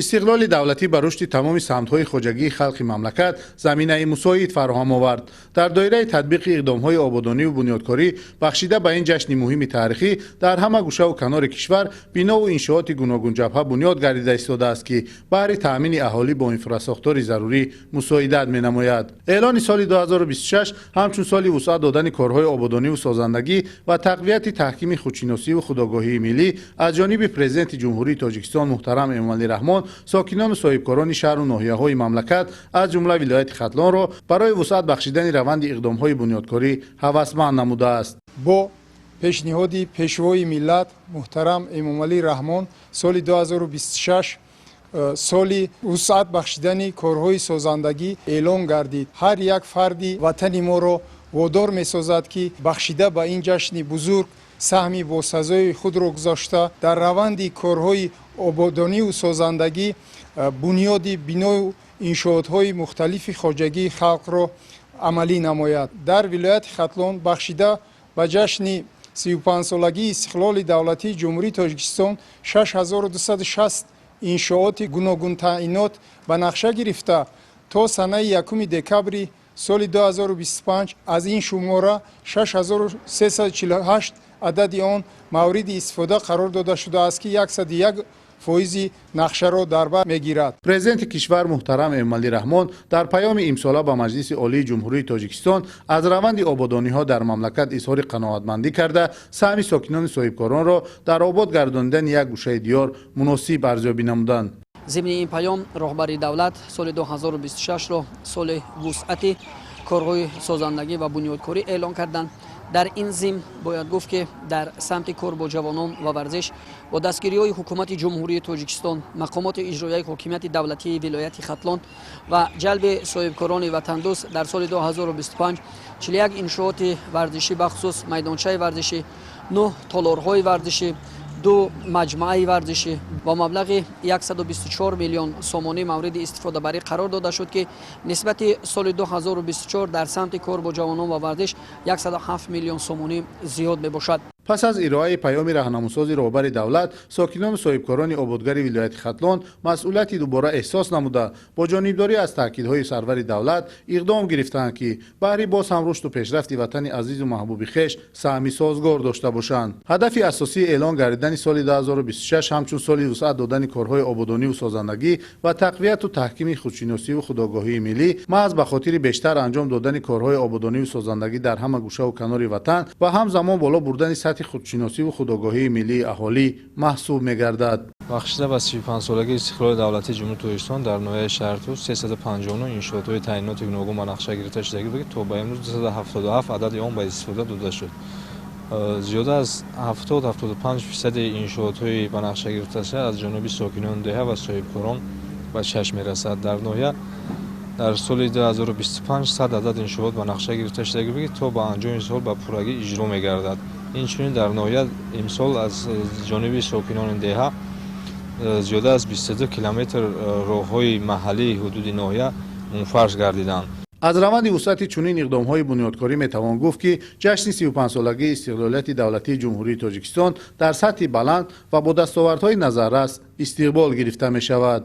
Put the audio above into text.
Истиқлоли давлатӣ ба рушди тамоми самтҳои хоҷагии халқи мамлакат заминаи мусоид фароҳам овард. Дар доираи татбиқи иқдомҳои ободониву бунёдкорӣ, бахшида ба ин ҷашни муҳими таърихӣ, дар ҳама гӯшаву канори кишвар бинову иншооти гуногунҷабҳа бунёд гардида истодааст, ки баҳри таъмини аҳолӣ бо инфрасохтори зарурӣ мусоидат менамояд. Эълони соли 2026 ҳамчун соли вусъат додани корҳои ободониву созандагӣ ва тақвияти таҳкими худшиносиву худогоҳии миллӣ аз ҷониби Президенти Ҷумҳурии Тоҷикистон муҳтарам Эмомалӣ Раҳмон сокинону соҳибкорони шаҳру ноҳияҳои мамлакат, аз ҷумла вилояти Хатлонро, барои вусъат бахшидани раванди иқдомҳои бунёдкорӣ ҳавасманд намудааст. Бо пешниҳоди Пешвои миллат муҳтарам Эмомалӣ Раҳмон соли 2026 соли вусъат бахшидани корҳои созандагӣ эълон гардид. Ҳар як фарди ватани моро водор месозад, ки бахшида ба ин ҷашни бузург саҳми босазои худро гузошта, дар раванди корҳои ободониву созандагӣ бунёди биною иншоотҳои мухталифи хоҷагии халқро амалӣ намояд. Дар вилояти Хатлон бахшида ба ҷашни 35-солагии истиқлоли давлатии Ҷумҳурии Тоҷикистон 6260 иншооти гуногунтаъинот ба нақша гирифта, то санаи 1 декабри соли 2025 аз ин шумора 6348 адади он мавриди истифода қарор дода шудааст, ки 101% нақшаро дар бар мегирад. Президенти кишвар муҳтарам Эмомалӣ Раҳмон дар паёми имсола ба Маҷлиси Олии Ҷумҳурии Тоҷикистон аз раванди ободониҳо дар мамлакат изҳори қаноатмандӣ карда, саҳми сокинони соҳибкоронро дар обод гардонидани як гӯшаи диёр муносиб арзёбӣ намуданд. Зимни ин паём роҳбари давлат соли 2026-ро соли вусъати корҳои созандагӣ ва бунёдкорӣ эълон карданд. Дар ин зимн бояд гуфт, ки дар самти кор бо ҷавонон ва варзиш бо дастгириҳои Ҳукумати Ҷумҳурии Тоҷикистон, мақомоти иҷроияи ҳокимияти давлатии вилояти Хатлон ва ҷалби соҳибкорони ватандӯст дар соли 2025 41 иншооти варзишӣ, бахусус майдончаи варзишӣ, нӯҳ толорҳои варзишӣ, ду маҷмӯаи варзишӣ бо маблағи 124 миллион сомонӣ мавриди истифодабарӣ қарор дода шуд, ки нисбати соли 2024 дар самти кор бо ҷавонон ва варзиш 107 миллион сомонӣ зиёд мебошад. Пас аз ироаи паёми раҳнамусози роҳбари давлат, сокинону соҳибкорони ободгари вилояти Хатлон масъулияти дубора эҳсос намуда, бо ҷонибдорӣ аз таъкидҳои сарвари давлат иқдом гирифтаанд, ки баҳри боз ҳам рушду пешрафти ватани азизу маҳбуби хеш саҳми созгор дошта бошанд. Ҳадафи асосии эълон гардидани соли 2026 ҳамчун соли вусъат додани корҳои ободониву созандагӣ ва тақвияту таҳкими худшиносиву худогоҳии миллӣ маҳз ба хотири бештар анҷом додани корҳои ободониву созандагӣ дар ҳама гӯшаву канори ватан ва ҳамзамон боло бурдани сатҳи худшиносиву худогоҳии миллии аҳолӣ маҳсуб мегардад. Бахшида ба 35-солагии истиқлоли давлатии Ҷумҳурии Тоҷикистон дар ноҳияи шаҳри Тӯс 359 иншоотҳои таъиноти гуногун ба нақша гирифта шудагӣ буд, ки то ба имрӯз 277 адади он ба истифода дода шуд. Зиёда аз 70-75 фисади иншоотҳои ба нақша гирифташуда аз ҷониби сокинони деҳа ва соҳибкорон ба чашм мерасад. Дар ноҳия дар соли 2025 100 адад иншоот ба нақша гирифта шудагӣ буд, ки то ба анҷоми сол ба пуррагӣ иҷро мегардад. Инчунин дар ноҳия имсол аз ҷониби сокинони деҳа зиёда аз 22 километр роҳҳои маҳаллии ҳудуди ноҳия мунфарш гардиданд. Аз раванди вусъати чунин иқдомҳои бунёдкорӣ метавон гуфт, ки ҷашни 35-солагии истиқлолияти давлатии Ҷумҳурии Тоҷикистон дар сатҳи баланд ва бо дастовардҳои назаррас истиқбол гирифта мешавад.